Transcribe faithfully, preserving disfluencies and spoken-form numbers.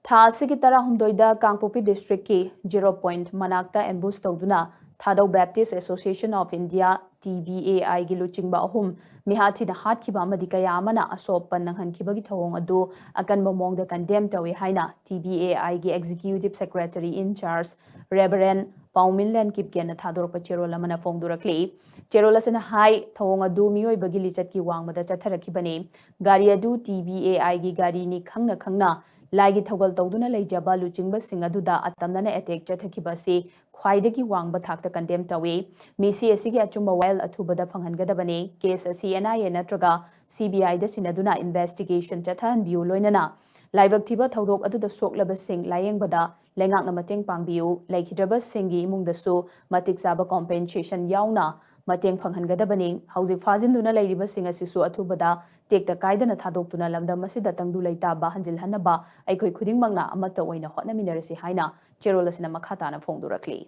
ꯊꯥ ꯑꯁꯤꯒꯤ ꯇꯔꯥꯍꯨꯝꯗꯣꯏꯗ ꯀꯥꯡꯄꯣꯛꯄꯤ ꯗꯤꯁꯇ꯭ꯔꯤꯛꯀꯤ ꯖꯤꯔꯣ ꯄꯣꯏꯟꯠ ꯃꯅꯥꯛꯇ ꯑꯦꯝꯕꯨꯁ ꯇꯧꯗꯨꯅ ꯊꯥꯗꯧ Baptist association of India, T B A ꯑꯥꯏꯒꯤ ꯂꯨꯆꯤꯡꯕ ꯑꯍꯨꯝ ꯃꯤꯍꯥ ꯊꯤꯅ ꯍꯥꯠꯈꯤꯕ ꯑꯃꯗꯤ ꯀꯌꯥ ꯑꯃꯅ ꯑꯁꯣꯛ ꯑꯄꯟ ꯅꯪꯍꯟꯈꯤꯕꯒꯤ ꯊꯧꯑꯣꯡ ꯑꯗꯨ ꯑꯀꯟꯕ ꯃꯑꯣꯡꯗ ꯀꯟꯗꯦꯝ ꯇꯧꯏ ꯍꯥꯏꯅ ꯇꯤ ꯕꯤ ꯑꯦ ꯑꯥꯏꯒꯤ ꯑꯦꯛꯖꯤꯀ꯭ꯌꯨꯇꯤꯕ ꯁꯦꯀ꯭ꯔꯦꯇꯔꯤ ꯏꯟ ꯆꯥꯔꯖ ꯔꯦꯚꯔꯦꯟ ꯄꯥꯎꯃꯤꯟꯂꯦꯟ ꯀꯤꯞꯒꯦꯟꯅ ꯊꯥꯗꯣꯔꯛꯄ ꯆꯦꯔꯣꯜ ꯑꯃꯅ ꯐꯣꯡꯗꯣꯔꯛꯂꯤ꯫ ꯆꯦꯔꯣꯜ ꯑꯁꯤꯅ ꯍꯥꯏ, ꯊꯧꯑꯣꯡ ꯑꯗꯨ ꯃꯤꯑꯣꯏꯕꯒꯤ ꯂꯤꯆꯠꯀꯤ ꯋꯥꯡꯃꯗ ꯆꯠꯊꯔꯛꯈꯤꯕꯅꯤ꯫ ꯒꯥꯔꯤ ꯑꯗꯨ ꯇꯤ ꯕꯤ ꯑꯦ ꯑꯥꯏꯒꯤ ꯒꯥꯔꯤꯅꯤ ꯈꯪꯅ ꯈꯪꯅ ꯂꯥꯏꯒꯤ ꯊꯧꯒꯜ ꯇꯧꯗꯨꯅ ꯂꯩꯖꯕ ꯂꯨꯆꯤꯡꯕꯁꯤꯡ ꯑꯗꯨꯗ ꯑꯇꯝꯅꯅ ꯑꯦꯇꯦꯛ ꯆꯠꯊꯈꯤꯕ ꯑꯁꯤ ꯈ꯭ꯋꯥꯏꯗꯒꯤ ꯋꯥꯡꯕ ꯊꯥꯛꯇ ꯀꯟꯗꯦꯝ ꯇꯧꯏ꯫ ꯃꯤꯁꯤ ꯑꯁꯤꯒꯤ ꯑꯆꯨꯝꯕ ꯋꯥꯌꯦꯜ ꯑꯊꯨꯕꯗ ꯐꯪꯍꯟꯒꯗꯕꯅꯤ꯫ ꯀꯦꯁ ꯑꯁꯤ ꯑꯦꯟ ꯑꯥꯏ ꯑꯦ ꯅꯠꯇ꯭ꯔꯒ ꯁꯤ ꯕꯤ ꯑꯥꯏꯗ ꯁꯤꯟꯅꯗꯨꯅ ꯏꯟꯚꯦꯁꯇꯤꯒꯦꯁꯟ ꯆꯠꯊꯍꯟꯕꯤꯌꯨ, ꯂꯣꯏꯅꯅ ꯂꯥꯏꯕꯛ ꯊꯤꯕ ꯊꯧꯗꯣꯛ ꯑꯗꯨꯗ ꯁꯣꯛꯂꯕꯁꯤꯡ ꯂꯥꯌꯦꯡꯕꯗ ꯂꯩꯉꯥꯛꯅ ꯃꯇꯦꯡ ꯄꯥꯡꯕꯤꯌꯨ꯫ ꯂꯩꯈꯤꯗ꯭ꯔꯕꯁꯤꯡꯒꯤ ꯏꯃꯨꯡꯗꯁꯨ ꯃꯇꯤꯛ ꯆꯥꯕ ꯀꯣꯝꯄꯦꯟꯁꯦꯁꯟ ꯌꯥꯎꯅ ꯃꯇꯦꯡ ꯐꯪꯍꯟꯒꯗꯕꯅꯤ꯫ ꯍꯧꯖꯤꯛ ꯐꯥꯖꯤꯟꯗꯨꯅ ꯂꯩꯔꯤꯕꯁꯤꯡ ꯑꯁꯤꯁꯨ ꯑꯊꯨꯕꯗ ꯇꯦꯛꯇ ꯀꯥꯏꯗꯅ ꯊꯥꯗꯣꯛꯇꯨꯅ ꯂꯝꯗꯝ ꯑꯁꯤꯗ ꯇꯪꯗꯨ ꯂꯩꯇꯥꯕ ꯍꯟꯖꯤꯜꯍꯟꯅꯕ ꯑꯩꯈꯣꯏ ꯈꯨꯗꯤꯡꯃꯛꯅ ꯑꯃꯠꯇ ꯑꯣꯏꯅ ꯍꯣꯠꯅꯃꯤꯟꯅꯔꯁꯤ ꯍꯥꯏꯅ ꯆꯦꯔꯣꯜ ꯑꯁꯤꯅ ꯃꯈꯥ ꯇꯥꯅ ꯐꯣꯡꯗꯣꯔꯛꯂꯤ꯫